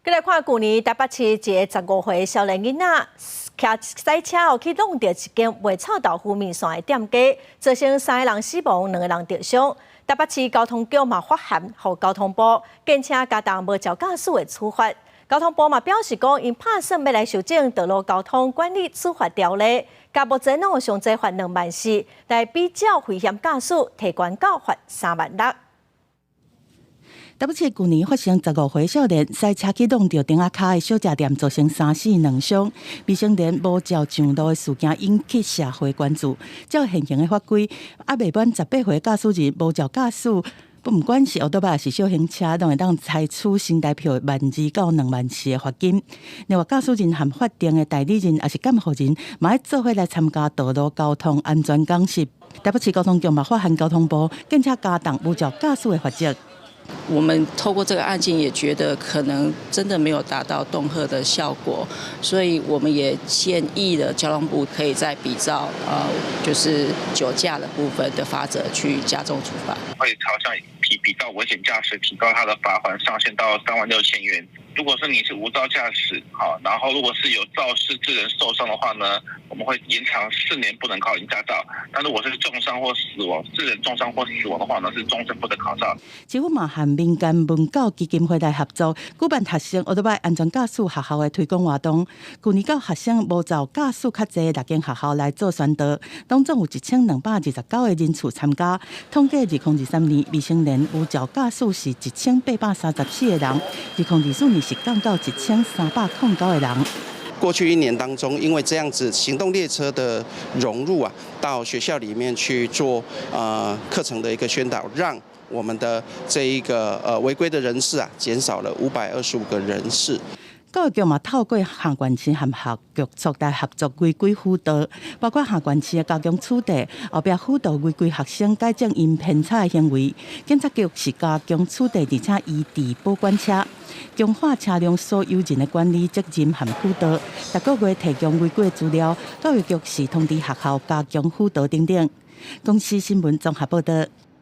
閣來看舊年台北市一个15歲少年囡仔，騎賽車哦去挵著一間賣臭豆腐麵線的店家，造成三个人死亡，兩個人著傷。台北市交通局嘛發函予交通部，建請加重無照駕駛的處罰。交通部嘛表示講，𪜶拍算欲來修正道路交通管理處罰條例，共目前攏上濟罰2萬4，來比照危險駕駛提懸到罰3萬6。台北市舊年發生15歲少年賽車去挵著店仔跤的小食店，造成三死兩傷。未成年無照上路的事件引起社會關注。照現行的法規，猶未滿18歲駕駛人無照駕駛，不管是歐多巴抑是小型車，攏會當採取新台票12,000到24,000的罰金。另外，駕駛人和法定的代理人抑是監護人，嘛愛做伙來參加道路交通安全講習。台北市交通局嘛發函交通部，建請加重無照駕駛的罰則。我們透過這個案件也覺得可能真的沒有達到恫嚇的效果，所以我們也建議了交通部可以再比照就是酒駕的部分的罰則去加重處罰。會朝向提比照危險駕駛，提高它的罰鍰上限到36,000元。如果是你是無照駕駛，好，然後如果是有肇事致人受傷的話呢，我們會延長4年不能考領駕照。但如果是重傷或死亡，致人重傷或死亡的話呢，是終身不得考照。政府嘛和民間文教基金會來合作，舉辦學生歐多擺安全駕駛學校的推廣活動。舊年到學生無照駕駛較濟六間學校來做宣導，當中有1229個人次參加。統計2023年未成年無照駕駛是1834個人，2024年是降到1309個人。過去一年當中，因為這樣子行動列車的融入啊，到學校裡面去做課程的一個宣導，讓我們的這一個違規的人士啊，減少了525個人次。教育局嘛透過縣縣市和學局處來合作違規輔導，包括縣縣市的加強處理，後壁輔導違規學生改正𪜶偏差的行為。警察局是加強處理，而且移置保管車，強化車輛所有人的管理責任和輔導。逐個月提供違規資料，教育局是通知學校加強輔導等等。公視新聞綜合報導。